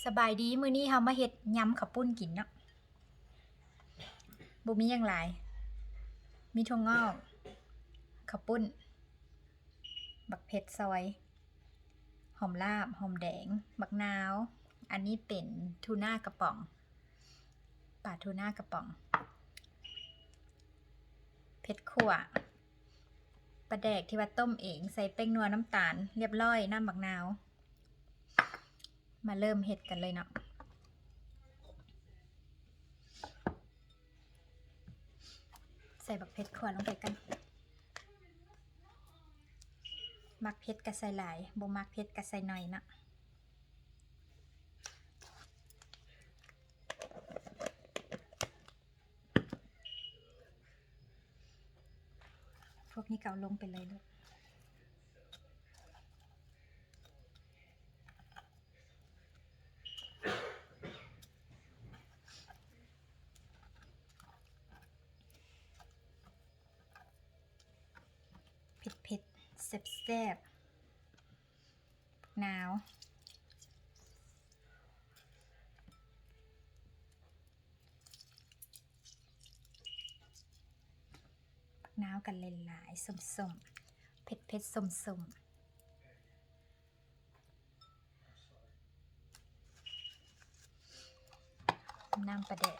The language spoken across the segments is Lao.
ສະບາຍດີ ມື້ນີ້ເຮົາມາເຮັດຍຳເຂົ້າປຸ້ນກິນເນາະ. ບໍ່ມີຫຍັງຫຼາຍ ມີຖົ່ວງອກ, ເຂົ້າປຸ້ນ, ບັກເຜັດຊອຍ, ຫອມລາບ, ຫອມແດງ, ບັກນາວ. ອັນນີ້ເປັນທູນາກະປ໋ອງ, ປາທູນາກະປ໋ອງ, ເຜັດຂົ້ວ, ປາແດກທີ່ວ່າຕົ້ມເອງ, ໃສ່ແປ້ງນົວ, ນ້ຳຕານ, ລຽບຮ້ອຍ, ນ້ຳບັກນາວ. ມາເລີ່ມເຮັດກັນເລີຍເນາະ. ໃສ່ບັກເຜັດຂົ້ວລົງໄປກ່ອນ. ມັກເຜັດກະໃສ່ຫຼາຍ, ບໍ່ມັກເຜັດກະໃສ່ໜ້ອຍເນາະ. ພວກນີ້ກໍເອົາລົງໄປເລີຍລູກ. ເຜັດໆ ແຊບໆ ນາວ. ນາວກັນຫຼາຍໆ ສົ້ມໆ ເຜັດໆ ສົ້ມໆ. ນ້ຳປາແດກ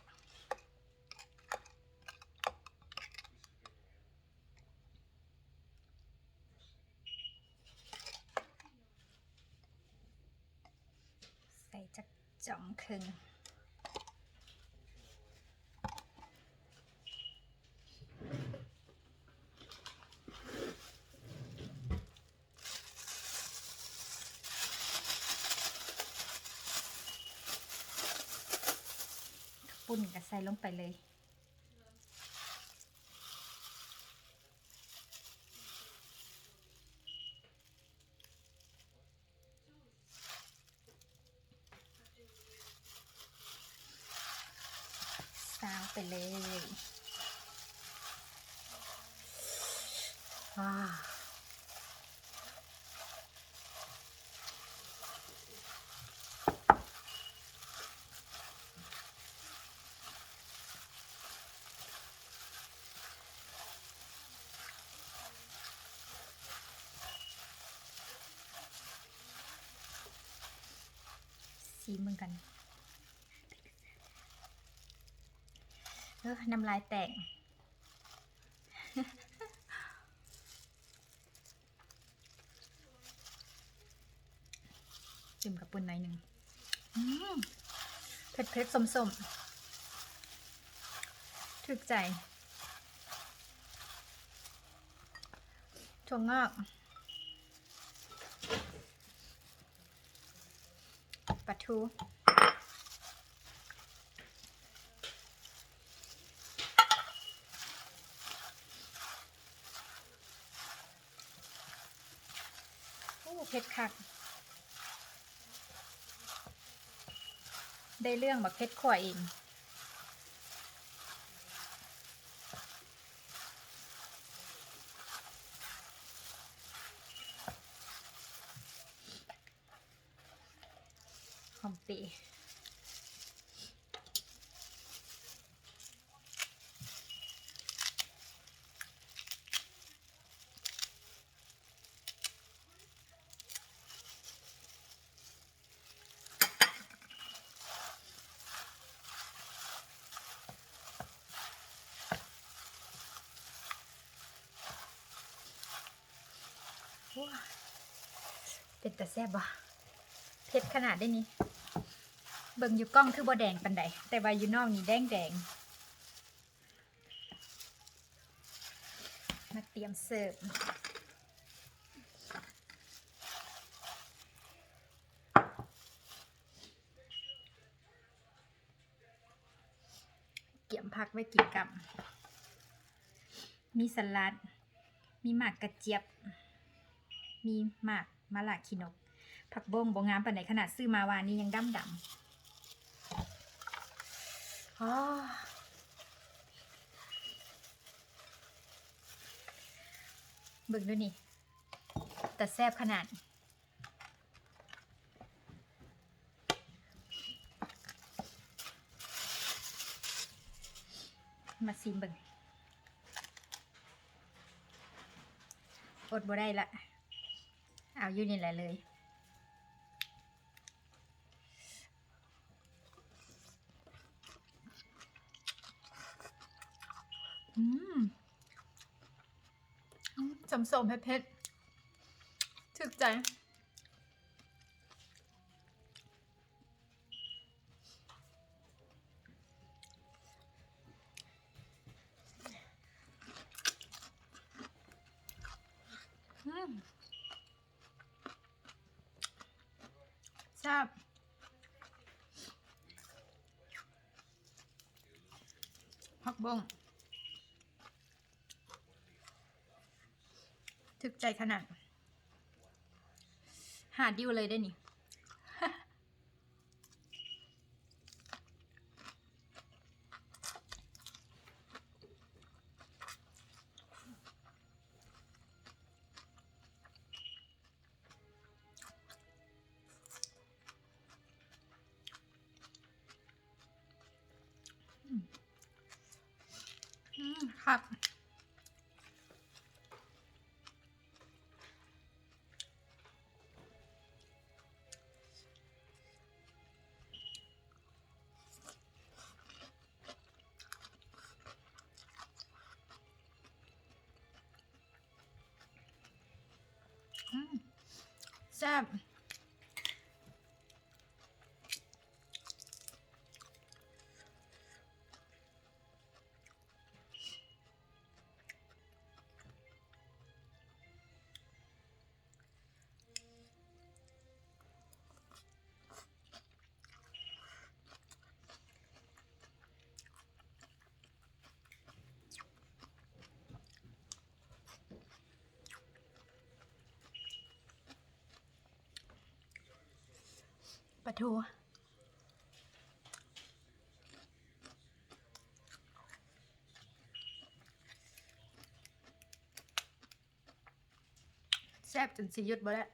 ໃສ່ຈັກຈ່ອງເຄິ່ງ. ເຂົ້າປຸ້ນກໍໃສ່ລົງໄປເລີຍ. ຊາວໄປເລີຍ. ອາ ຊີມເບິ່ງກັນ. ເອີ ນ້ຳລາຍແຕກ. ຈຸ່ມເຂົ້າປຸ້ນໜ້ອຍໜຶ່ງ. ອືມ ເຜັດໆ ສົ້ມໆ ຖືກໃຈ. ຖົ່ວງອກ ປາທູ ໂອ້ ເຜັດຄັກ ໄດ້ເລື່ອງ ບັກເຜັດຂົ້ວເອງ. ຫອມເປ. ໂອ້ ເປັນຕາແຊບບໍ່? ເຜັດຂະໜາດເດ້ນີ້. ເບິ່ງຢູ່ກ້ອງຄືບໍ່ແດງປານໃດ ແຕ່ວ່າຢູ່ນອກນີ້ແດງໆ. ມາຕຽມເສີບ. ກຽມຜັກໄວ້ກິນກັບ ມີສະຫຼັດ ມີໝາກກະຈຽບ ມີໝາກມະຫຼາຂີ້ນົກ. ຜັກບົ້ງບໍ່ງາມປານໃດ ຂະໜາດຊື້ມາວານນີ້ຍັງດຳໆ. ອໍ ເບິ່ງດູນີ້ ຕາແຊບຂະໜາດ. ມາຊີມເບິ່ງ ອົດບໍ່ໄດ້ລະ ເອົາຢູ່ນີ້ລະເລີຍ. ອືມ ອືມ ສົ້ມໆ ເຜັດໆ ຖືກໃຈ. ອືມ ແຊບ ຜັກບົ້ງ ຖືກໃຈຂະໜາດ ຫາດິ້ວເລີຍເດ້ນີ້. ອືມ ອືມ ຄັກ. ອືມ ແຊບ. ປາທູ ແຊບຈົນຊິຢຸດບໍ່ໄດ້.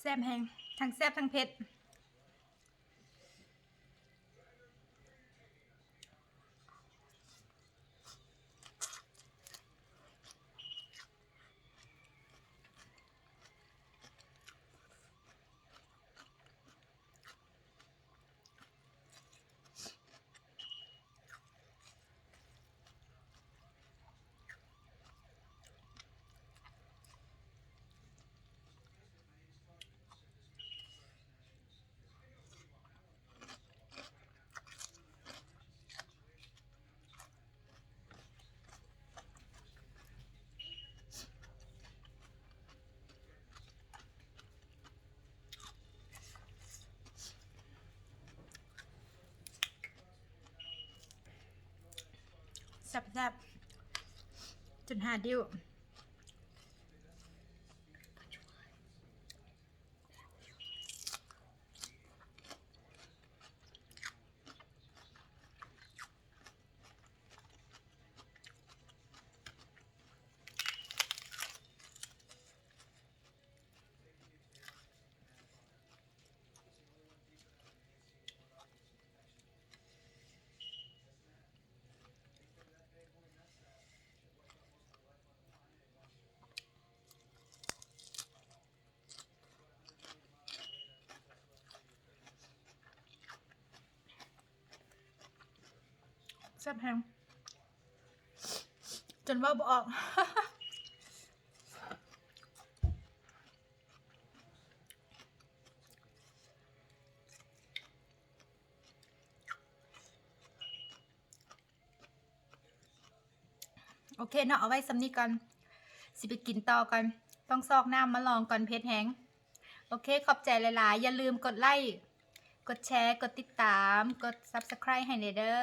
ແຊບແຮງ ທັງແຊບທັງເຜັດ. ແຊບໆ ຈົນຫາດິ້ວ. ແຊບແຮງ ຈົນເວົ້າບໍ່ອອກ. ໂອເຄເນາະ ເອົາໄວ້ສ່ຳນີ້ກ່ອນ ຊິໄປກິນຕໍ່ກ່ອນ ຕ້ອງຊອກນ້ຳມາລອງກ່ອນ ເຜັດແຮງ. ໂອເຄ ຂອບໃຈຫຼາຍໆ ຢ່າລືມກົດໄລ້ ກົດແຊ ກົດຕິດຕາມ ກົດ Subscribe ໃຫ້ແດ່ເດີ.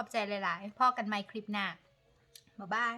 ຂອບໃຈຫຼາຍໆ ພໍ້ກັນໃໝ່ຄລິບໜ້າ ບາຍບາຍ.